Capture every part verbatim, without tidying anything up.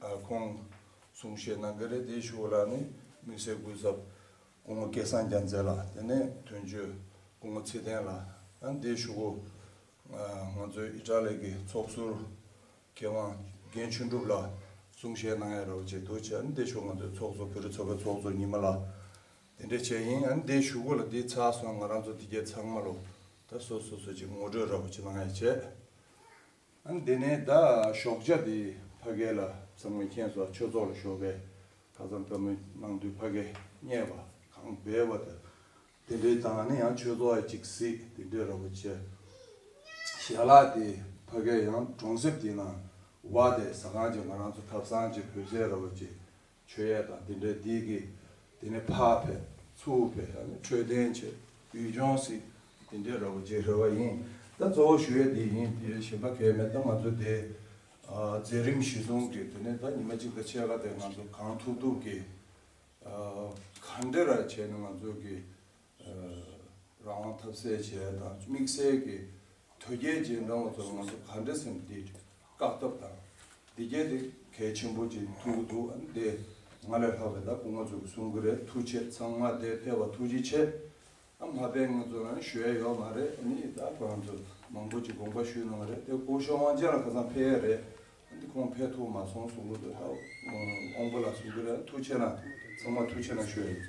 ཁོང་གསུང་བཤད་གནང་གི་རེད། དེའི་གཞུག་ལ་ནི་དམིགས་བསལ་སྐུ་ཚབ་སྐུ་ངོ་སྐལ་བཟང་རྒྱལ་མཚན་ལགས། དེ་ནས་དོན་གཅོད་སྐུ་ངོ་ཚེ་བརྟན་ལགས། ཨ་ནི་དེའི་གཞུག་གུ་ང་ཚོའི་ཨི་ཊ་ལི་གི་ཚོགས་ཟུར་མཁས་དབང་རྒན་ཆོས་གྲུབ་ལགས་གསུང་བཤད་གནང་ཡ་རོགས་བྱེད་འདུག་བྱས། ཨ་ནི་དེའི་གཞུག་ང་ཚོའི་ཚོགས་གཙོ་བོད་རིགས་ཚོགས་པའི་ཚོགས་གཙོ་ཉི་མ་ལགས། དེ་འདྲ་བྱས་ཡིན། ཨ་ནི་དེའི་གཞུག་གུ་ལ་དེ་ཚར་སོང་། ང་རང་ཚོ་དེ་གའི་ཚང་མ་ལོ་ད་སོ་སོ་སོ་ཅིག་ངོ་སྤྲོད་རོགས་བྱེད་གནང་ཡ་བྱས། ཨ་ནི་དེ་ནས་ད་ཞོགས་ཇ་དེ་ཕ་གི་ལ་ཚང་མས་མཁྱེན་སོང་། ཆོས་ཚོགས་ལ་ཞོགས་པའི་ཁ་སང་བཀའ་མོལ་གནང་དུས་ཕ་གི་བསྙལ་བ་གང་སྦས་པ་དང་དེ་འདྲའི་དང་ནི་ཡང་ཆོས་ཚོགས་ཡ་གཅིག་གཟིགས། དེ་འདྲའི་རོགས་པ་བྱས། ཞལ་ལག་དེ་ཕ་གི་ཡང་གྲོང་གསེབ་དེ་ནང་བ་དེ་ཟ་ཁང་ཅིག་ང་རང་ཚོ་ཐབ་ཚང་ཅིག་བོད་ཟས་རོགས་པ་བྱས། མཆོད་ཡས་དང་དེ་འདྲའི་དེའི་གི་དེ་ནས་ཕར་ཕེབས་ཚུར་ཕེབས། ཨ་ནི་འཕྲོད་བསྟེན་བྱས། ཡུལ་ལྗོངས་གཟིགས། དེ་འདྲའི་རོགས་པ་བྱས་རེ་བ་ཡིན། ད་གཙོ་བོ་ཞུ་ཡས་དེ་ཡིན། དེ་གཞན་པ་གལ་མེད། ད་ང་ཚོ་དེ་ཨ་མཛད་རིམ་གཞི་བཟུང་གི་དེ་ནས་ད་ཉི་མ་གཅིག་དང་ཕྱེད་ཀ་དེ་ང་ཚོ་གང་ཐུབ་ཐུབ་ཀྱིས་ཨ་ག་འདྲ་ར་བྱས་ནས་ང་ཚོ་གི་རང་དབང་འཐབ་རྩོད་བྱས་དང་དམིགས་བསལ་གྱི་དོལ་རྒྱལ་རྗེས་འབྲང་བ་ཚོར་ང་ཚོ་ག་འདྲ་སེམས་བདེ་བཀག་ཐབས་དང་འདི་གས་དེ་གལ་ཆེན་པོ་ཅིག་ཐུག་འདུག། ཨ་ནི་དེ་ང་ལས་ལྷག་པའི་ད་སྐུ་ངོ་ཚོས་གསུང་གི་རེད། ཐུགས་རྗེ་ཆེ། ཚང་མ་དེ་ཕེབས་པ་ཐུགས་རྗེ་ཆེ། ཨ་མ་ཕེབས་ང་ཚོ་རང་ཞུ་ཡ་ཡོད་མ་རེད། ཨ་ནི་ད་ཁོ་རང་ཚོ་མང་པོ་ཅིག་དགོངས་པ་ཞུས་གནང་བ་རེད། དེ་སྐུ་ཞབས་དབང་ཆེན་ལགས་ཁ་སང་ཕེབས་ཡ་རེད། འདི་ཁོང་ཕེབས་ཐུབ་མ་སོང་གསུང་གི་འདུག། ད་དབང་པོ་ལགས་གསུང་གི་རེད། ཐུགས་རྗེ་གནང་། ཚང་མ་ཐུགས་རྗེ་གནང་ཞུ་ཡ་ཡིན།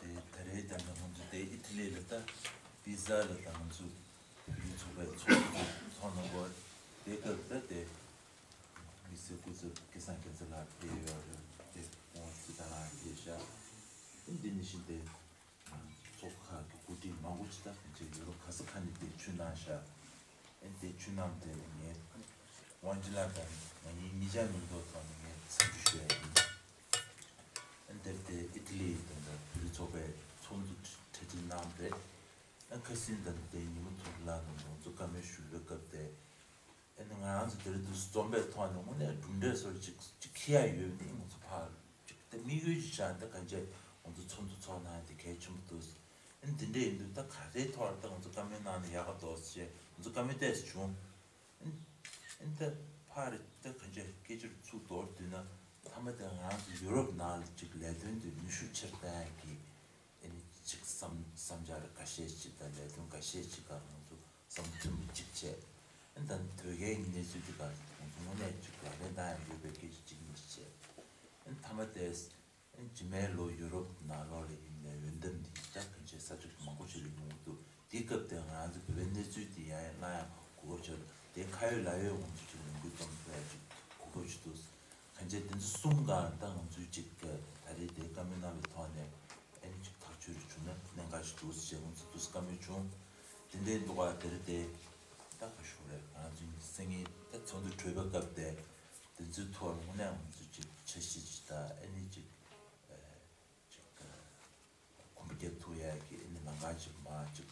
དེ་ད་རེས་ད་ལྟ་ང་ཚོ་དེ་ཨི་ཐི་ལི་ལ་ད་པི་ཛ་ལ་ད་ང་ཚོ་བོད་རིགས་ཚོགས་པའི་ཚོགས་གཙོ་ཚོགས་གནང་གོ། དེ་སྐབས་ད་དེ་དམིགས་བསལ་སྐུ་ཚབ་སྐལ་བཟང་རྒྱལ་མཚན་ལགས་ཕེབས་ཡོད་རེད། དེ་ཁོང་ཚོ་ད་ལ་ཕེབས་ཤག། དེ་འདི་ནི་བཞིན་དེ། ཚོགས་ཁག་གི་འགོ་ཁྲིད་མང་པོ་ཅིག་དང་ཕན་ཆད་ཡོ་རོབ་ག་ས་ག་ནས་དེ་མཆོད་གནང་ཤག། ཨེ་དེ་མཆོད་གནང་དེ་ནས་ངས་དབང་ཆེན་ལགས་དང་ང་གཉིས་གཉིས་ཆ་མིང་ཐོག་ཐོག་ནས་ངས་འཚམས་འདྲི་ཞུ་ཡ་ཡིན། ཨེ་འདིར་དེ་ཨི་ཐི་ལི་དང་བོད་རིགས་ཚོགས་པའི་ཚོགས་འདུ་གྲ་སྒྲིག་གནང་རེད། ཨེ་ཁ་སང་དང་དེ་ཉི་མ་ཐུབ་ལགས་དང་ང་ཚོ་བཀའ་མོལ་ཞུ་བའི་སྐབས་དེ། ཨ་ནི་ང་རང་ཚོ་དེ་རིང་འདུག་སེ་འཛོམས་པའི་ཐོག་ནས་དངོས་གནས་གྲུབ་འབྲས་སོར་ཅིག་ཅིག་འཁྱེར་ཡ་ཡོད་མེད་ང་ཚོ་ཕར་ཅིག་དེ་དམིགས་ཡུལ་ཅིག་བཞག་ནས་གང་བྱས་ང་ཚོ་ཚོགས་འདུ་ཚོགས་གནང་ཡ་དེ་གལ་ཆེན་པོ་འདུག། ཨ་ནི་དེ་འདྲ་ཡིན་དུས་ད་ག་རེའི་ཐོག་ལ་ད་ང་ཚོ་བཀའ་མོལ་གནང་ན་ཡག་ག་འདུག་ཟེར་ང་ཚོ་བཀའ་མོལ་ཏོག་ཙམ་བྱུང་། ཨ་ནི་ད་ཕར་ད་གང་བྱས་སྐད་ཆ་ཚུར་མདོར་བསྡུས་ན་མཐའ་མ་དེ་ང་རང་ཚོ་ཡུ་རོབ་ནང་ལ་ཅིག་ལས་དོན་དེ་ནུས་ཤུགས་ཆེར་བཏང་ཡ་གི་ཨ་ནི་ཅིག་བསམ་བསམ་འཆར་འགའ་ཤས་ཅིག་དང་ལས་དོན་འགའ་ཤས་ཅིག་ག་ང་ཚོ་བསམ་མཐུན་པོ་ཅིག་བྱས། ཨ་ནི་ད་ནི་དོལ་རྒྱལ་གྱི་གནས་ཚུལ་འདི་ག་ང་ཚོ་དངོས་གནས་ཅིག་ལག་ལེན་བསྟར་ཡ་ཡོད་པའི་སྐད་ཆ་གཅིག་གཉིས་ཤིག་བྱས། ཨ་ནི་མཐའ་མ་དེ་ཨ་ནི་རྗེས་མའི་ལོ་ཡུ་རོབ་ནང་ལོགས་ལ་ཡིན་ནའི་འོས་འདེམས་འདི་ད་གང་བྱས་ས་ཕྱོགས་མང་པོ་ཞིག་ལ་ཡོང་གི་འདུག། དེའི་སྐབས་དེ་ང་ཚོ་བོད་པའི་གནས་ཚུལ་འདི་ཡང་ཡང་གནང་ཡ་གོ་སྐབས་ཅིག་དེ་ཁ་ཡོད་ལག་ཡོད་ང་ཚོ་ཅིག་ལས་འགུལ་གཏོང་ཐུབ་ཡ་ཅིག་གོ་སྐབས་ཅིག་འདུག། གང་བྱས་དེ་ཚོ་གསུམ་གང་ད་ང་ཚོའི་ཅིག་ད་རེས་དེ་བཀའ་མོལ་གནང་བའི་ཐོག་ནས་ཨ་ནི་ཅིག་ཐག་ཆོད་རེ་བྱུང་ན་གནད་འགག་ཅིག་འདུག་ཟེར་ང་ཚོ་འདུག་བཀའ་མོལ་བྱུང་། དེ་འདྲའི་འདུག་ག་དེ་རེད་དེ། ད་ག་ཞུ་རེད། ང་ཚོའི་སང་ཉིན་ད་ཚོགས་འདུ་གྲོལ་བའི་སྐབས་དེ་དེ་ཚོའི་ཐོག་ལ་དངོས་གནས་ང་ཚོ་ཅིག་འཆར་གཞི་ཅིག་ད་ཨ་ནི་ཅིག་ཅིག་གོམ་པ་རྒྱག་ཐུབ་ཡག་གི་ཨ་ནི་ལམ་ཁ་ཅིག་མར་ཅིག་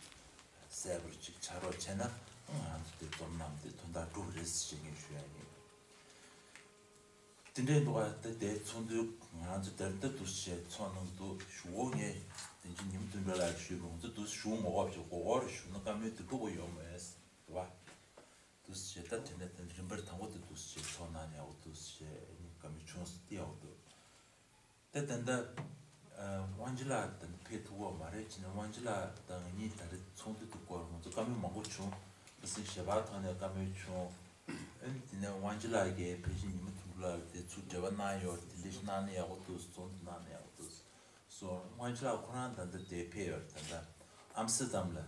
གསལ་པོར་ཅིག་ཆགས་རོགས་བྱས་ན་ང་ཚོ་དེ་རྩོམ་གནང་དེ་དོན་དག་འགྲུབ་རེད་ཟེར་ངས་ཞུ་ཡག་ཡིན། དེ་འདྲའི་འདུག་ག་ད་དེ་ཚོགས་འདུ་ང་ཚོ་དེར་ད་དུ་བྱས་ཚོགས་གནང་འདུག་ཞུ་འོ་ངས་དེ་ཚོ་ཉིན་དུ་འདྲ་ལ་ཞུས་པ་ང་ཚོ་དུ་ཞུ་ངོ་གོ་བྱས་གོ་གོ་རུ་ཞུ་ན་བཀའ་མོལ་དུ་འགྲོ་གི་ཡོད་མ་རེད་བ། དུ་བྱས་ད་དེ་འདྲ་དེ་རིམ་པར་དང་པོ་དུ་དུ་བྱས་ཚོགས་གནང་ཡག་འོ་དུ་བྱས་ཨ་ནི་བཀའ་མོལ་བྱུང་སྟེ་ཡག་འོ་དུ། ད་ད་ལྟ་ཨ་དབང་ཆེ་ལགས་དང་ཕེབས་ཐུབ་ཀྱི་མ་རེད་ཅེ་ན། དབང་ཆེ་ལགས་དང་ངེད་གཉིས་ད་རེས་ཚོགས་འདུ་དེ་སྐོར་ང་ཚོ་བཀའ་མོལ་མང་པོ་བྱུང་། ཁ་སང་ཞལ་པར་ཐོག་ནས་བཀའ་མོལ་བྱུང་། ཨ་ནི་དེ་ནས་དབང་ཆེ་ལགས་ཀྱིས་ཕལ་ཆེར་ཉི་མ་དུམ་བུ་ལ་དེ་ཚུར་འབྲེལ་བ་གནང་ཡོད་རེད། དེ་འདྲ་ཞིག་གནང་ན་ཡག་པོ་འདུག་ཚོགས་འདུ་གནང་ན་ཡག་པོ་འདུག་སོང་། དབང་ཆེ་ལགས་ཁོ་རང་ད་ལྟ་དེ་ཕེབས་ཡོད་རེད། ད་ལྟ་ཨམ་སི་ཏམ་ལ་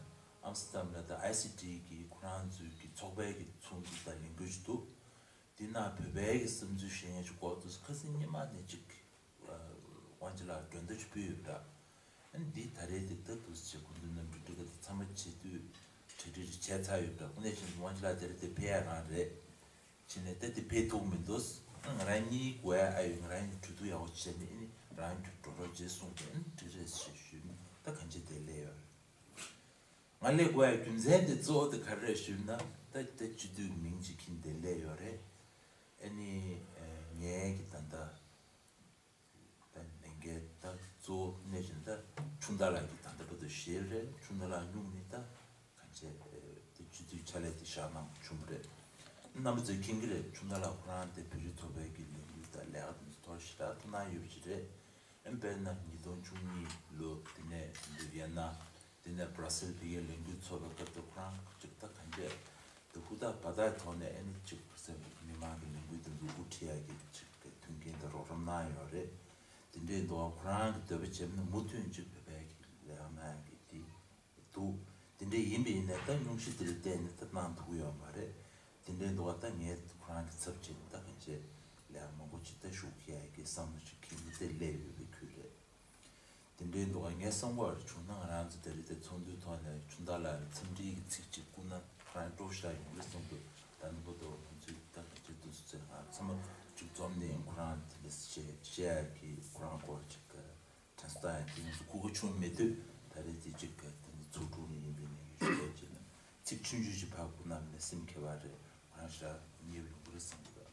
ཨམ་སི་ཏམ་ལ་ད་ཨའི་སི་ཊི་གི་ཁོ་རང་ཚོའི་གི་ཚོགས་པའི་གི་ཚོགས་འདུ་དང་ལས་འགུལ་ཞིག་འདུག་དེ་ན་བོད་པའི་གི་བསམ་ཚུལ་བཤད་མཁན་ཞིག་སྐོར་དུ་ཁ་སང་ཉི་མ་ནས་ཅིག་དབང་ཆེ་ལགས་མགྲོན་བརྡ་ཅིག་ཕུལ་ཡོད་པ་འདྲ། ཨ་ནི་འདི་ད་རེས་དེ་ལྟ་འདུག་ཟེར་སྐུ་མདུན་ནས་འབྲུ་འགྲིག་ག་དེ་ཚང་མ་བྱེད་དུས་གྲ་སྒྲིག་རེ་བྱས་ཚར་ཡོད་པ་འདྲ། དངོས་གནས་བྱས་ན་དབང་ཆེ་ལགས་དེ་རེད་དེ་ཕེབས་ཡག་རང་རེད། བྱས་ནས་ད་དེ་ཕེབས་ཐུབ་མི་འདུག་ང་རང་གཉིས་དགོས་ཡག་ཨ་ཡོད། ང་རང་གཉིས་གྲོས་བསྡུར་ཡག་པོ་བྱས་ནས་ཨ་ནི་རང་གྲོས་གྲོས་རོགས་བྱེད་གསུངས་ཏེ་ཨ་ནི་འགྲིག་རེད་ཞེས་ཞུས་ནས་ད་གང་བྱས་དེ་སླེབས་ཡོད་རེད། ང་སླེབས་དགོས་ཡག་རྒྱུ་མཚན་དེ་གཙོ་བོ་དེ་ག་རེ་རེད་ཞུས་ན། ད་ད་སྤྱི་འཐུས་མིང་ཅིག་ཁྱེར་འདིར་སླེབས་ཡོད་རེད། ཨ་ནི་ངའི་གི་ད་ལྟ་ད་ལས་འགན་ད་གཙོ་བོ་གནས་བཞིན་ད་ཆུང་བདག་ལགས་ཀྱི་ད་ལྟ་བར་དུ་ཞེས་རེད། ཆུང་བདག་ལགས་སྨྱུག་ནི་ད་གང་བྱས་ད་སྤྱི་འཐུས་ཕྱག་ལས་དེ་བཞག་གནང་བྱུང་བ་རེད། རྣམ་པ་ཚོས་མཁྱེན་གྱི་རེད། ཆུང་བདག་ལགས་ཁོ་རང་དེ་བོད་རིགས་ཚོགས་པའི་གི་ལས་འགུལ་དང་ལས་ཀ་དེ་ཚོ་ཐོག་ཞེ་དྲག་ཐུགས་སྣང་ཡོད་པ་ཞིག་རེད། ཨ་ནི་དཔེར་ན་ཉིས་སྟོང་བཅུ་གཉིས་ལོ་དེ་ནས་འདི་ཡན་ན་དེ་ནས་བྷ་ར་སེལ་ཕ་གིའི་ལས་འགུལ་ཚོགས་པའི་སྐབས་དུ་ཁོ་རང་གཅིག་ད་གང་བྱས་དེ་ཧུར་ཐག་བ་ཐག་ཐོག་ནས་ཨ་ནི་གཅིག་བྷ་ར་སེལ་མི་མང་གི་ལས་འགུལ་དེ་ལུ་གུ་ཁྲིད་ཡག་གི་གཅིག་གི་མཐུན་རྐྱེན་དང་རོགས་རམ་གནང་ཡོད་རེད། དེ་འདྲའི་འདུག་ག་ཁོ་རང་གི་འདོད་པ་བྱས་ན་མུ་མཐུད་གཅིག་བོད་པའི་གི་ལས་ཀ་གནང་ཡག་གི་དེ། འདུག་དེ་འདྲ་ཡིན་པ་ཡིན་ན་ད་སྙུང་གཞི་དེ་ལ་བལྟས་ནས་ད་གནང་ཐུབ་ཀྱི་ཡོད་མ་རེད། དེ་འདྲའི་འདུག་ག་ད་ངས་ཁོ་རང་གི་ཚབ་བྱས་ནས་ད་གང་བྱས་ལས་མང་པོ་ཅིག་ད་ཞུགས་ཁྱེར་ཡག་གི་བསམ་བློ་ཅིག་འཁྱེར་ནས་དེ་སླེབས་ཡོད་པའི་ཁུལ་རེད། དེ་འདྲའི་འདུག་ག་ངས་བསམ་གྱི་ཡོད་རེད། བྱུང་ན་ང་རང་ཚོ་དེ་རིང་དེ་ཚོགས་འདུའི་ཐོག་ནས་ཆུང་བདག་ལགས་ལ་འཚམས་འདྲིའི་གི་ཚིག་ཅིག་བསྐུར་ན་ཁོ་རང་སྤྲོ་ཤ་ཡོང་གི་བསམ་འདུག་ད་ནུ་བོ་དོ་ང་ཚོས་ད་གང་བྱས་འདུག་ཟེར་ང་ཚང་མ་ཅིག་འཛོམས་ནས་ཁོ་རང་དེ་འདྲ་བཤད་བཤད་ཡག་གི་ཁོ་རང་སྐོར་ཅིག་གི་དྲན་གསོ་ཡང་དེ་ཡིན་ཚུལ་གོ་གོ་བྱུང་མེད་དུས་ད་རེས་དེ་གཅིག་ག་དེ་ནི་ཚོགས་དྲུག་ནས་ཡིན་པའི་ངེས་ཤེས་བྱས་ན་ཚིག་ཆུང་ཆུང་ཞིག་ཕར་བསྐུར་ན་མི་སེམས་ཁེ་བ་རེད། ཁོ་རང་ཞག་ཉེ་བའི་ལུང་རེད་བསམ་གི་འདུག་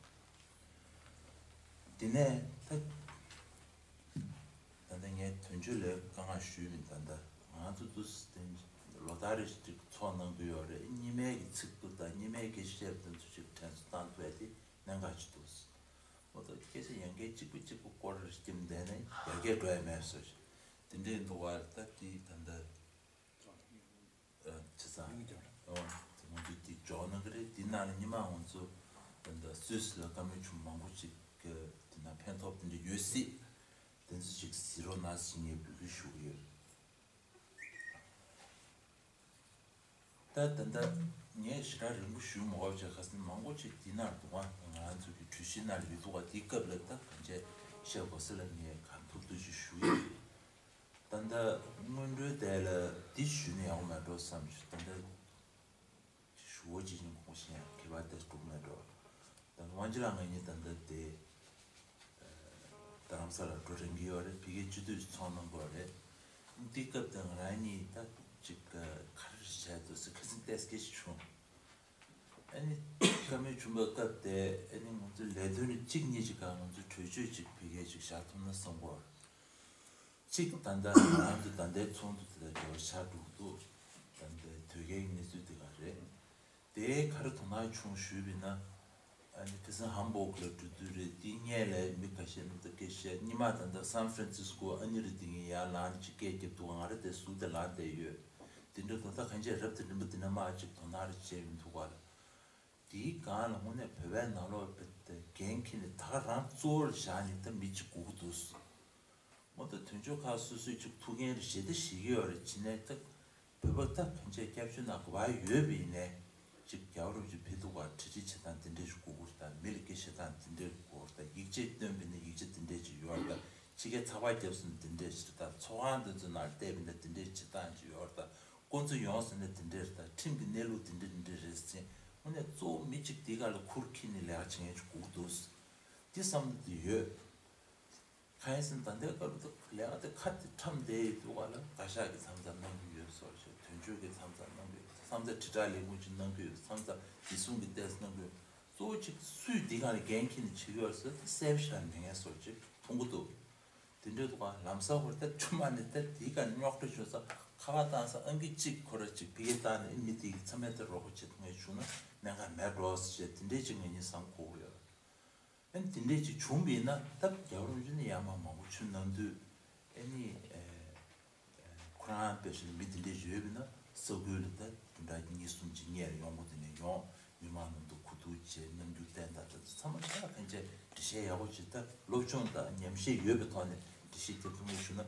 དེ་ནས་ད་ད་ལྟ་ངས་དོན་གཅོད་ལས་བཀའ་མངགས་ཞུས་མིན་ད་ལྟ་ང་ཚོ་དུ་ལོ་ལྟར་རེ་ཞིག་ཚོགས་གནང་གི་ཡོད་རེད། གཉིས་མའི་གི་ཚིག་ཏུ་དང་གཉིས་མའི་གི་བཤད་དོན་ཚོ་ཞིག་དྲན་གསོ་བཏང་ཐུབ་ཡ་དེ་གནད་འགག་ཅིག་འདུག་འོ་ད་སྐད་ཆ་ཡང་སྐད་གཅིག་པ་གཅིག་པ་སྐོར་རེ་སྐྱེམ་བསྡད་ནས་ཡར་རྒྱས་འགྲོ་ཡ་མེད་བཟོ་ཞིག་དེ་འདྲའི་འདུག་བ། ད་དེ་ད་ལྟ་ཨ་ཆ་ཚང་ཨོ་དེ་ང་ཚོ་དེ་འཇོག་གནང་གི་རེད། དེ་ནང་ལ་ཉི་མ་ང་ཚོ་ད་ལྟ་སུད་སི་ལ་བཀའ་མོལ་བྱུང་མང་པོ་ཅིག་གི་དེ་ན་ཕན་ཐོགས་དེ་འདྲ་ཡོད་སྲིད། དེ་ཚོ་ཅིག་གཟིགས་རོགས་གནང་ཟེར་ངས་འབོད་སྐུལ་ཞུ་གི་ཡོད། ད་ད་ལྟ་ངས་ཞེ་དྲག་རིང་པོ་ཞུ་མ་དགོས་པ་བྱས། ཁ་སང་མང་པོ་ཅིག་འདི་ནང་འདུག་ང་ང་ཚོ་གི་གྲོས་གཞི་ནང་ལ་ཡོད་འདུག་ག་དེའི་སྐབས་ལ་ད་གང་བྱས་བཤད་དགོས་ས་ལ་ངས་གང་ཐུབ་ཐུབ་ཅིག་ཞུ་ཡི། ད་ལྟ་སྔོན་འགྲོའི་དེ་ལ་འདི་ཞུས་ན་ཡག་པོ་མེད་འགྲོ་བསམ་ཞུ། ད་ལྟ་ཞུ་བ་ཅིག་ཡིན་གོང་བཞིན་ཡང་ཁྱད་པར་དེ་འགྲོ་མེད་འགྲོ། ད་ལྟ་དབང་ཆེ་ལགས་ང་གཉིས་ད་ལྟ་དེ། རྡ་རམ་ས་ལ་འགྲོ་རན་གྱི་ཡོད་རེད། ཕ་གིའི་སྤྱི་འཐུས་ཚོགས་གནང་གི་ཡོད་རེད། འདི་སྐབས་དེ་ང་རང་གཉིས་ད་ཅིག་ག་རེ་བྱས་འདུག་ཟེར་ཁ་སང་ཏོག་ཙམ་སྐད་ཆ་བྱུང་། ཨ་ནི་བཀའ་མོལ་བྱུང་བའི་སྐབས་དེ་ཨ་ནི་ང་ཚོ་ལས་དོན་རེ་གཅིག་གཉིས་ཅིག་ག་ང་ཚོ་གྲོས་ཆོད་ཅིག་ཕ་གིའི་ཅིག་བཞག་ཐུབ་ན་བསམ་གི་ཡོད་རེད། གཅིག་ད་ལྟ་ང་རང་ཚོ་ད་ལྟའི་ཚོགས་འདུ་དེ་དང་འབྲེལ་བ་ཆགས་འགྲོ་གི་འདུག་ད་ལྟའི་དོལ་རྒྱལ་གྱི་གནས་ཚུལ་དེ་ག་རེད། དེ་ག་རེ་དོ་སྣང་བྱུང་ཞུས་པ་ཡིན་ན། ཨ་ནི་ཁ་སང་ཧམ་བྷོག་ལ་འགྲོ་དུས་རེད། དེའི་སྔོན་ལ་མི་ཁ་ཤས་ནི་ད་སྐད་བཤད། ཉི་མ་ད་ལྟ་སན་ཧྥ་རན་སིས་ཀོ་ཨ་ནི་རེད། དེ་ངས་ཡར་ལངས་ཅིག་སྐད་རྒྱབ་འདུག་ང་རང་དེ་ཟུར་དེ་ལངས་བསྡད་ཡོད། དེ་འདྲ་ད་ལྟ་གང་བྱས་རབ་དང་རིམ་པ་འདི་ན་མ་ཅིག་དོ་སྣང་རེ་བྱས་མི་འདུག་ག་དེའི་སྒང་ལ་དངོས་གནས་བོད་པའི་ནང་ལོགས་ལ་འགན་འཁྱེར་ནས་ད་ག་རང་གཙོ་བོར་བཞག་ནས་ད་མི་གཅིག་སྒུག་གི་འདུག་མོ་ད་དོན་གཅོད་ཁག་སོ་སོས་ཅིག་ཐུགས་འགན་རེ་བཞེས་ད་བཞེས་ཀྱི་ཡོད་རེད། བྱས་ནས་ད་བོད་པ་ད་གང་བྱས་སྐྱབས་བཅོལ་ནང་ག་པར་ཡོད་པ་ཡིན་ནའི་ གཅིག་རྒྱལ་བ་རིན་པོ་ཆེ་ཕེབས་དུས་ག་གྲ་སྒྲིག་བྱེད་སྟངས་འདི་འདྲས་ཞིག་དགོས་ཀྱི་རེད། ད་མི་ལ་སྐད་བཤད་སྟངས་འདི་འདྲས་དགོས་ཀྱི་རེད། ད་ཡིག་ཆ་སྟོན་པ་ཡིན་ན་ཡིག་ཆ་འདི་འདྲས་ཅིག་ཡོད་རེད། ད་ཕྱི་རྒྱལ་ཚགས་པར་བརྒྱབ་སོང་ན་འདི་འདྲས་ཞིག་རེད། ད་ཚོགས་ཁང་འདི་ཚོའི་ནང་བལྟས་པ་ཡིན་ན་འདི་འདྲས་བྱེད་སྟངས་ཅིག་ཡོད་རེད། ད་སྐུ་མགྲོན་ཡོང་ཟེར་ན་འདི་འདྲས་རེད། ད་ཁྲིམས་ཀྱི་གནས་ལུགས་འདི་འདྲས་འདི་འདྲས་རེད་ཟེར། དངོས་གནས་གཙོ་བོ་མི་གཅིག་འདི་ག་ལ་ཁུར་འཁྱེར་ནས་ལས་ཀ་བྱེད་མཁན་ཅིག་དགོས་འདུག་འདི་བསམ་བློ་འདི་ཡོད། གང་ཡིན་ཟེར་ན་ད་ལྟའི་སྐབས་དུ་ལས་ཀ་དེ་ཁ་དེ་ཁྲམ་བསྡད་ཡོད་འདུག་ག་ལ། བཀའ་ཤག་གི་མཚམས་མཚམས་གནང་གི་ཡོད་སོགས་བྱས། དོན་གཅོད་ཀྱི་མཚམས་མཚམས་གནང་གི་ཡོད། མཚམས་མཚམས་དྲིལ་བསྒྲགས་ལས་ཁུངས་ཀྱིས་གནང་གི་ཡོད། མཚམས་མཚམས་བདེ་སྲུང་གི་ལྟས་གནང་གི་ཡོད། གཙོ་བོ་གཅིག་སུས་འདི་ག་ལ་འགན་འཁྱེར་ནས་བྱེད་ཀྱི་ཡོད་ཟེར་དེ་གསལ་པོ་ཞིག་མེད་མཁན་སོགས་ཅིག་མཐོང་གི་འདུག་དེ་འདྲའི་འདུག་ག། ལམ་སང་ཧོར་ད་ཆུ་མ་ནས་ད་འདི་ག་རྙོག་དྲ་བྱུང་ས་ཁ་པར་བཏང་ས་ཨང་ཀི་གཅིག་ཁོ་ར་གཅིག་ཕ་གིར་བཏང་ནས་མི་དེ་གི་མཚམས་མེད་དུ་རོགས་པ་བྱེད་ཐུབ་མཁན་བྱུང་ན་གནད་འགག་མེད་འགྲོ་ཟེར་བྱས་དེ་འདྲའི་ཅིག་ངེད་གཉིས་བསམ་གོ་གི་ཡོད། ཨ་ནི་དེ་འདྲས་ཅིག་བྱུང་བ་ཡིན་ན་ད་རྒྱལ་བ་རིན་པོ་ཆེ་ནི་ཡར་མར་མང་པོ་བྱོན་གནང་དུས་ཨ་ནི་ཨེ་ཨེ་ཁོ་རང་དཔེ་བཞིན་མི་དེ་འདྲས་ཡོད་པ་ཡིན་ན་ས་ཁུལ་ལ་ད་བདུན་ཕྲག་གཉིས་གསུམ་ཅིག་སྔོན་ལ་ཡོང་དགོས། དེ་ནས་ཡོང་མི་མང་ནང་དུ་གོ་བསྡུར་བྱས་རྣམ་འགྱུར་བསྟན་སྟངས་དེ་ཚོ་ཚང་མ་ཆ་ཕན་ཆད་འགྲེལ་བཤད་ཡག་པོ་བྱས། ད་སློབ་སྦྱོང་དང་ཉམས་ཞིབ་ཡོད་པའི་ཐོག་ནས་འགྲེལ་བཤད་དེ་ཐུང་ངུ་ཞུ་ན་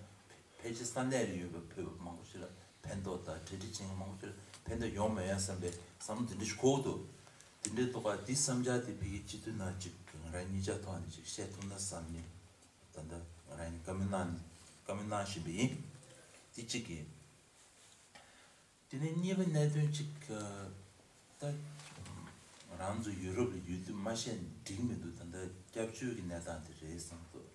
ཕལ་ཆེར་ས་གནས་ལ་ཡོད་པའི་བོད་པ་མང་པོ་ཞིག་ལ་ཕན་ཐོགས་དང་གྲ་སྒྲིག་བྱེད་མཁན་མང་པོ་ཞིག་ལ་ཕན་ཐོགས་ཡོང་མ་ཡོང་བསམ་པའི་བསམ་བློ་འདི་འདྲ་ཞིག་འཁོར་འདུག་དེ་འདྲའི་ཐོག་ཁ་འདི་བསམ་འཆར་དེ་ཕ་གི་སྤྱི་འཐུས་ནང་ཅིག་ང་རང་གཉིས་ཆ་ཐོག་ནས་ཅིག་བཤད་ཐུབ་ན་བསམ་ནས་ད་ལྟ་ང་རང་གཉིས་བཀའ་མོལ་གནང་བཀའ་མོལ་གནང་བཞིན་པ་ཡིན། འདི་གཅིག་ཡིན། དེ་ནས་གཉིས་པ་གནད་དོན་ཅིག་ད་ང་རང་ཚོ་ཡུ་རོབ་ལ་ཡོད་དུས་མ་བཤད་ན་འགྲིག་མི་འདུག་ད་ལྟ་སྐྱབས་བཅོལ་གྱི་གནས་སྟངས་དེ་རེད་བསམ་འདུག་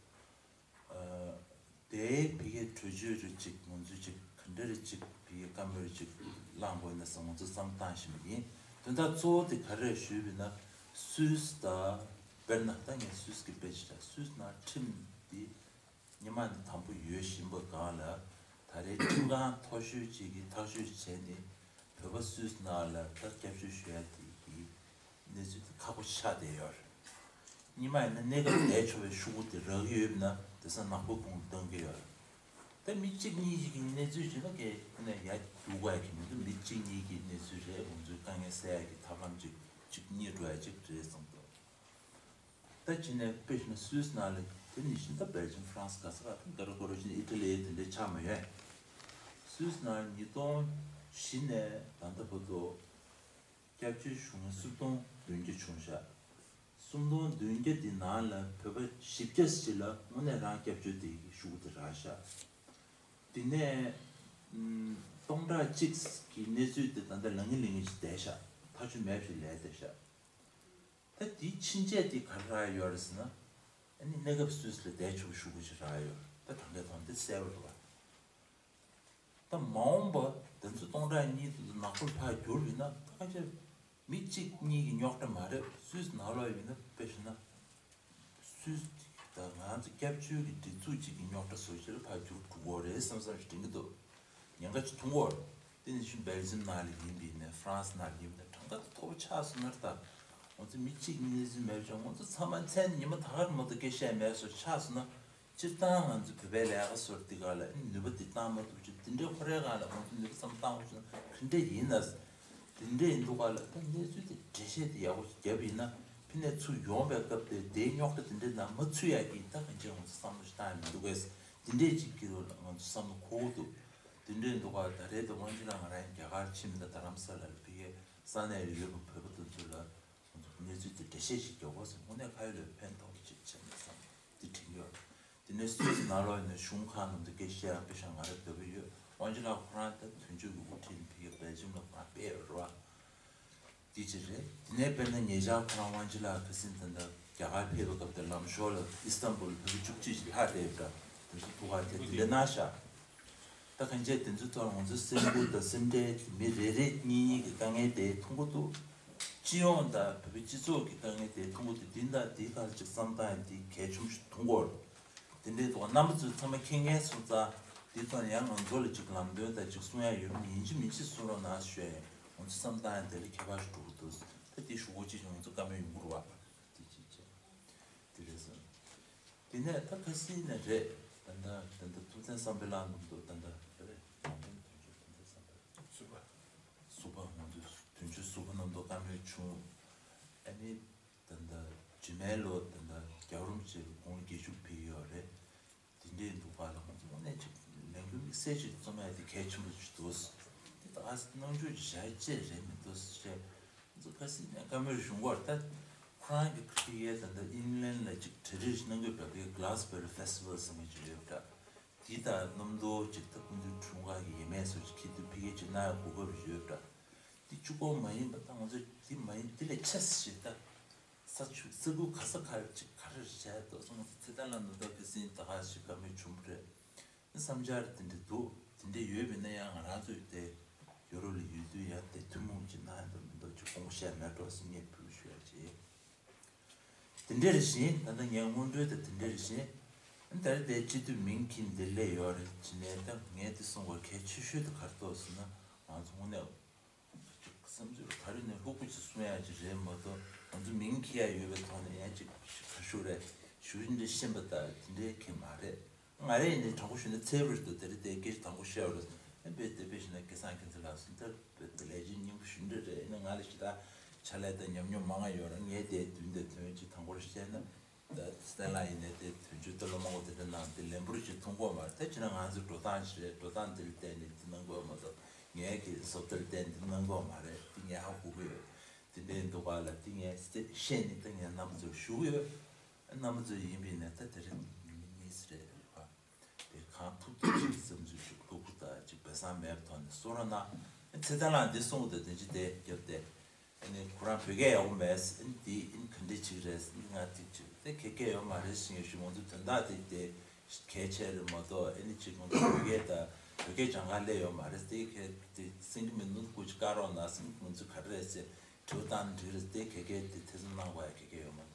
དེའི་ཕ་གིའི་གྲོས་ཆོད་རེ་གཅིག་ང་ཚོས་གཅིག་ག་འདྲ་རེ་གཅིག་ཕ་གིའི་བཀའ་མོལ་རེ་གཅིག་བླངས་དགོས་ན་བསམ་ང་ཚོ་བསམ་བཏང་བཞིན་པ་ཡིན། དོན་དག་གཙོ་བོ་དེ་ག་རེ་རེད་ཞུས་པ་ཡིན་ན་སུད་སི་དང་དཔེར་ན་ད་ངས་སུད་སི་གི་དཔེ་ཅིག་བཞག་སུད་སི་ནང་ཁྲིམས་འདི་སྔོན་མ་ནས་དམ་པོ་ཡོད་བཞིན་པ་སྒང་ལ་ད་རེས་ཁྲིམས་ཁང་མཐོ་ཤོས་གཅིག་གིས་ཐག་གཅོད་བྱས་ནས་བོད་པ་སུད་སི་ནང་ལ་ད་སྐྱབས་བཅོལ་ཞུ་ཡ་དེ་གི་གནས་ཚུལ་དེ་ཁག་པོ་ཆགས་བསྡད་ཡོད་རེད། སྔོན་མ་ཡིན་ན་གནས་སྐབས་བསྡད་ཆོག་པའི་ཤོག་གུ་དེ་རག་གི་ཡོད་ན་དེང་སང་ནག་པོ་ཁུང་ལ་བཏང་གི་ཡོད་རེད། ད་མི་གཅིག་གཉིས་ཤིག་གི་གནས་ཚུལ་བྱས་ན་གལ་ཁོ་ནས་ཡར་རྒྱུག་པ་ཡ་གི་མི་འདུག་མི་གཅིག་གཉིས་ཀྱི་གནས་ཚུལ་རེད། ང་ཚོའི་དཀའ་ངལ་སེལ་ཡ་གི་ཐབས་ལམ་གཅིག་གཅིག་རྙེད་འགྲོ་ཡ་གཅིག་རེད་བསམ་འདུག་ད་ཅི་ནས་དཔེ་བཞག་ན་སུད་སི་ནང་ལ་དེ་ནི་བཞིན་ད་སྦེལ་ཇམ་ཧྥ་རན་སི་ག་ས་ག་ད་ག་རུ་ག་རུ་ཕྱིན་ཨི་ཊ་ལི་དེ་འདྲའི་ཆགས་མ་ཡོད། སུད་སི་ནང་ཉིས་སྟོང་བཞི་ནས་ད་ལྟ་བར་དུ་སྐྱབས་བཅོལ་ཞུ་མཁན་སུམ་སྟོང་བདུན་བརྒྱ་བྱུང་ཤག་སུམ་སྟོང་བདུན་བརྒྱ་འདི་ནང་ལ་བོད་པ་བཞི་བརྒྱ་ཙམ་ལ་དངོས་གནས་རང་སྐྱབས་བཅོལ་དེ་གི་ཤོག་གུ་དེ་རག་ཤག་དེ་ནས་ཨམ་སྟོང་ཕྲག་གཅིག་གི་གནས་ཚུལ་དེ་ད་ལྟ་ལང་ངེ་ལང་ངེ་ཅིག་བསྡད་ཤག་ཐག་གཅོད་མེད་པ་ཞིག་ལས་བསྡད་ཤག་ད་དེའི་ཕྱིན་ཆད་དེ་ག་རེ་རག་ཡོད་རེད་ཟེར་ན། ཨ་ནི་གནས་སྐབས་སུད་སི་ལ་བསྡད་ཆོག་པའི་ཤོག་གུ་ཞིག་རག་ཡོད་རེད། ད་གྲངས་ཀའི་ཐོག་འདི་གསལ་པོ་རེད་བ། ད་མ་འོངས་པ་དེ་ཚོ་སྟོང་ཕྲག་གཉིས་དེ་ཚོ་ནག་པོར་ཕར་གྱུར་བ་ཡིན་ན་ད་ག་ཅིག་མི་གཅིག་གཉིས་ཀྱི་རྙོག་དྲ་མ་རེད། སུད་སི་ནང་ལོགས་ཡིན་ན་དཔེ་བཞག་ན། སུད་སི་ད་ང་ཚོ་སྐྱབས་བཅོལ་གྱི་སྒྲིག་འཛུགས་གཅིག་གི་རྙོག་དྲ་བཟོ་ཕྱིར་ཕར་གྱུར་འགྲོ་གི་རེད་བསམ་བསམ་ཞིག་དྲན་གྱི་འདུག་ཉེན་ཁ་ཅིག་མཐོང་གི་ཡོད་རེད། དེ་ནི་ཆུ་སྦེལ་ཇམ་ནང་ལ་ཡིན་པ་ཡིན་ནའི་ཧྥ་རན་སི་ནང་ལ་ཡིན་པ་ཡིན་ནའི་གྲངས་ཀ་དེ་མཐོ་པོ་ཆགས་སོང་ན་རེད། ད་ང་ཚོ་མི་གཅིག་གཉིས་ཟིན་མེད་ཀྱང་ང་ཚོ་ཚང་མ་མཚན་ཉི་མ་ད་ག་རེ་མ་གཏོགས་སྐད་བཤད་མེད་བཟོ་ཆགས་སོང་ན། སྤྱིར་བཏང་ང་ཚོ་བོད་པའི་ལས་ཀ་སོར་འདི་ག་ལ་ནུས་པ་འདི་བཏང་མ་ཐུབ་ཅིག་དེ་འདྲའི་ཁོ་རའི་སྒང་ལ་ང་ཚོ་ནུས་པ་ཙམ་བཏང་དགོས་ན་ག་འདྲ་ཡིན་ན། དེ་འདྲ་ཡིན་འདུག་ག་ལ། ད་གནས་ཚུལ་དེ་འགྲེལ་བཤད་དེ་ཡག་པོ་ཞིག་བརྒྱབ་ཡིན་ན་ཕ་ནས་ཚུར་ཡོང་བའི་སྐབས་དེ་དེའི་རྙོག་དྲ་དེ་འདྲའི་ནང་མ་ཚུད་ཡག་གི་ད་གང་ཅི་ང་ཚོ་བསམ་བློ་ཞིག་བཏང་ཡ་མི་འདུག་གས། དེ་འདྲས་ཅིག་གི་ལོ་ལ་ང་ཚོ་བསམ་བློ་འཁོར་གི་འདུག་དེ་འདྲ་ཡིན་འདུག་ག་ད་རེས་དེ་དབང་ཕྱུག་ལགས་ང་རང་རྒྱ་གར་ཕྱིན་མི་ད་རྡ་རམ་ས་ལ་ལ་ཕ་གིའི་ས་གནས་ལ་ཡོད་པའི་བོད་པ་དེ་ཚོ་ལ་ང་ཚོ་གནས་ཚུལ་དེ་འགྲེལ་བཤད་ཞིག་རྒྱག་དགོས་ཟེར། དངོས་གནས་ཁ་ཡོད་ལ་ཕན་ཐོགས་ཅིག་བྱས་ན་བསམ་འདི་དྲན་གྱི་ཡོད། དེ་ནས་སུད་སི་ནང་ལོགས་ནས་གཞུང་ཁག་ནང་དུ་སྐད་བཤད་ཡང་དཔེ་ཤག་ང་རང་འདོད་པ་ཡོད། དབང་ཕྱུག་ལགས་ཁོ་རང་ད་དོན་གཅོད་ཀྱི་དབུ་ཁྲིད་ནས་ཕ་གིའི་སྦེལ་ཇམ་ལ་ཁོ་རང་ཕེབས་ཡོད་རེད་བ། འདི་ཅི་རེད། དེ་ནས་དཔེར་ན་ཉེ་ཆར་ཁོ་རང་དབང་ཕྱུག་ལགས་ཁ་སང་ད་ལྟ་རྒྱ་གར་ཕེབས་པའི་སྐབས་དེ་ལམ་ཞོར་ལ་ཨི་སི་ཐན་བུལ་ལ་བོད་པ་བཅུ་གཅིག་ཅིག་ལྷག་བསྡད་ཡོད་འདྲ། དེ་ཚོ་ཐུག་གར་དེ་དེ་འདྲ་གནང་ཤག་ད་གང་བྱས་དེ་ཚོའི་ཐོག་ང་ཚོ་སེམས་ཁུར་དང་སེམས་ཁྲལ་མི་རེ་རེ་གཉིས་གཉིས་ཀྱི་དཀའ་ངལ་དེ་མཐོང་གི་འདུག་སྤྱི་ཡོངས་དང་བོད་པའི་སྤྱི་ཚོགས་ཀྱི་དཀའ་ངལ་དེ་མཐོང་གི་འདུག་འདི་དང་འདི་ག་ལ་ཅིག་བསམ་སྟངས་འདི་གལ་ཆེན་པོ་ཞིག་མཐོང་གི་ཡོད་རེད། དེ་འདྲའི་ཐོག་རྣམ་པ་ཚོས་ཚང་མ་མཁྱེན་མཁན་སོང་ཙང་དེའི་ཐོག་ནས་ཡང་ང་ཚོ་ལ་ཅིག་ལམ་སྟོན་དང་ཅིག་གསུང་ཡ་ཡོད་ན་ཡིན་གཅིག་མིན་གཅིག་གསུང་རོགས་གནང་ཞུ་ཡ་ཡིན། ང་ཚོ་བསམ་སྟངས་ཡང་དེ་ལ་ཁྱད་པར་ཞིག་འགྲོ་གི་འདུག་ད་དེ་ཞུ་སྒོ་ཅིག་ང་ཚོ་བཀའ་མོལ་ཡོང་གི་རེད་བ། དེ་ཅིག་བྱས། དེ་རེད་ཟེར། དེ་ནས་ད་ཁ་སང་ནས་རེད། ད་ལྟ་ད་ལྟ་ཐུབ་བསྟན་བསམ་འཕེལ་ལགས་མཉམ་དུ་ད་ལྟ་རེད། ནང་པའི་དོན་གཅོད་ཐུབ་བསྟན་བསམ་འཕེལ། ཟུར་པ། ཟུར་པ་ང་ཚོ་དོན་གཅོད་ཟུར་པ་མཉམ་དུ་བཀའ་མོལ་བྱུང་། ཨ་ནི། ད་ལྟ་རྗེས་མའི་ལོ་ད་ལྟ་རྒྱལ་བ་རིན་པོ་ཆེ་དགུང་ལོ་བརྒྱད་ཅུ་ཕེབས་ཀྱི་ཡོད་རེད། དེ་འདྲའི་འདུག་ག་ལ་ང་ཚོ་དངོས་གནས་ཅིག་ལས་འགུལ་དམིགས་བསལ་ཅིག་རྩོམ་ཡ་དེ་གལ་ཆེན་པོ་ཞིག་འདུག་དེ་ད་ག་ས་རྣམ་འགྱུར་གྱི་བཞག་ཅེས་རེད་མི་འདུག་ཅེས། ཁ་སང་ནས་བཀའ་མོལ་ཞུ་འགོར་ད། ཁོ་རང་གི་ཁ་ཡས་ད་ལྟ་ཨིན་ལན་ལ་ཅིག་གྲ་སྒྲིག་གནང་གི་ཡོད་པའི་Glastonbury Festival ཟེར་མཁན་ཅིག་ཡོད་པ་འདྲ། དེ་དང་གནམ་མདོ་ཅིག་ད་སྐུ་མདུན་འཁྲུངས་སྐར་གྱི་ཡས་མས་སོགས་ཅིག་ཁྱེད་ཚོས་ཕ་གིར་ཅིག་གནང་ཡ་གོ་སྐབས་ཡོད་པ་འདྲ། དེ་གཅིག་པོ་མ་ཡིན་པ་ད་ང་ཚོ་དེ་མ་ཡིན་དེ་ལས་ཆེ་ཞིག་ད། ས་ཆུ་ས་ཁུལ་ག་ས་ག་རེ་ཅིག་ག་རེ་བྱས་འདུག་སོང་ཚེ་ད་ལ་ནུ་ད་ཁ་སང་ད་ག་ཞིག་བཀའ་མོལ་བྱུང་བ་རེད། བསམ་འཆར་དེ་འདྲ་འདུག་དེ་འདྲ་ཡོད་པ་ཡིན་ན་ཡང་ང་རང་ཚོས་དེ་ཡོ་རོབ་ལ་ཡོད་དུས་ཡང་དེ་ཐུན་མོང་ཅིག་གནང་ཡ་འདུག་མི་འདུག་ཅིག་དགོངས་བཞེས་མེད་འགྲོ་ཟེར་ངས་འབོད་ཞུ་ཡ་བྱེད། དེ་འདྲ་རེད་བཞིན་ད་ལྟ་ངའི་སྔོན་འགྲོའི་དེ་དེ་འདྲ་རེད་བཞིན། ད་རེས་དེ་སྤྱི་འཐུས་མིང་འཁྱེར་འདིར་སླེབས་ཡོད་རེད་ཅི་ནས་ད་ངས་དེ་གསུང་བ་གལ་ཆེ་ཤོས་དེ་ག་རེ་འདུག་ཟེར་ན། ང་ཚོ་དངོས་གནས་བསམ་ཚུལ་ག་རེ་ནས་ལྷུག་པོ་ཅིག་གསུང་ཡ་ཅིག་རེད་མ་གཏོགས་ང་ཚོ་མིང་འཁྱེར་ཡ་ཡོད་པའི་ཐོག་ནས་ཡང་ཅིག་ཁ་ཤུགས་རེད་ཞུ་འདི་ཤེས་པ་ད་དེ་འདྲའི་གི་མ་རེད། ང་རེ་ཡིན་ནའི་དྲང་པོ་ཞུས་ན་ཚེ་འབར་དུ་དེ་རེད་དེ་སྐད་ཆ་དྲང་པོ་བཤད་པ་རེད། ཨེ་དཔེ་དེ་དཔེ་བཞིན་ན་སྐལ་བཟང་མཁྱེན་བརྩེ་ལགས་སུ་འདིར་དཔེ་དེ་ལས་ཀྱི་སྙིང་པོ་ཞུ་འདྲ་རེད། ཡིན་ན་ང་ལ་ཞེ་དྲག་ཕྱག་ལས་དང་ཉམས་མྱོང་མང་ང་ཡོད་ར་ངས་དེ་དུས་འདི་དོན་ཅིག་དྲང་པོར་བཤད་ན། ད་སྟན་ལ་ཡིན་ནའི་དེ་དོན་གཅོད་ཏི་ལོ་མང་པོ་དེ་འདྲ་གནང་དེ་ལན་འབུར་ཞིག་ཐུང་གོ་མ་རེད། ད་ཅི་ན་ང་ཚོ་འགྲོ་སྟངས་ཞིག་རེད། འགྲོ་སྟངས་འདི་ལ་བརྟེན་ནས་འདི་གནང་དགོས་མ་གཏོགས་ངའི་གི་བཟོ་ལྟ་ལ་བརྟེན་འདི་གནང་དགོས་མ་རེད། དེ་ངས་ཧ་གོ་གི་ཡོད། དེ་འདྲའི་འདུག་ག་ལ་དེ་ངས་བཤད་ནས་ད་ངས་རྣམ་པ་ཚོར་ཞུ་གི་ཡོད། རྣམ་པ་ཚོ་ཡིན་པའི་ནས་ད་དེ་རིང་ཉིན་གཉིས་རེད་བ། དེ་གང་ཐུབ་ཐུབ་ཅིག་བསམ་ཚུལ་ཅིག་ལྷུག་པོ་དང་ཅིག་སྦས་གསང་མེད་པའི་ཐོག་ནས་གསུང་རོགས་གནང་། ཚེ་ཐར་ལགས་འདི་གསུངས་དང་དེ་ཅི་དེ་རྒྱབ་སྟེ། ཨ་ནི་ཁོ་རང་བོད་སྐད་ཡག་པོ་མེད། ཨ་ནི་འདི་ཨ་ནི་ག་འདྲ་ཅིག་རེད། ཨ་ནི་ང་ཅིག་ཅིག་དེ་ག་གེ་ཡོད་མ་རེད་ཟེར་ཞུ། ང་ཚོ་དོན་དག་དེ་དེ་གལ་ཆེ་རེད་མ་གཏོགས་ཨ་ནི་ཅིག་ང་ཚོ་བོད་སྐད་དང་བོད་སྐད་སྦྱང་ག་སླེབས་ཡོད་མ་རེད། དེ་ག་དེ་སེང་གེ་མི་ནུ་ཀུ་ཅིག་བཀག་རོགས་གནང་ཟེར། ང་ཚོ་ག་རེ་རེད་ཟེར་དྲི་བ་བཏང་ན་འགྲིག་རེད། དེ་ག་གེ་དེ་ཐེ་ཚོམ་གནང་དགོས་ཡ་ག་གེ་ཡོད་མ་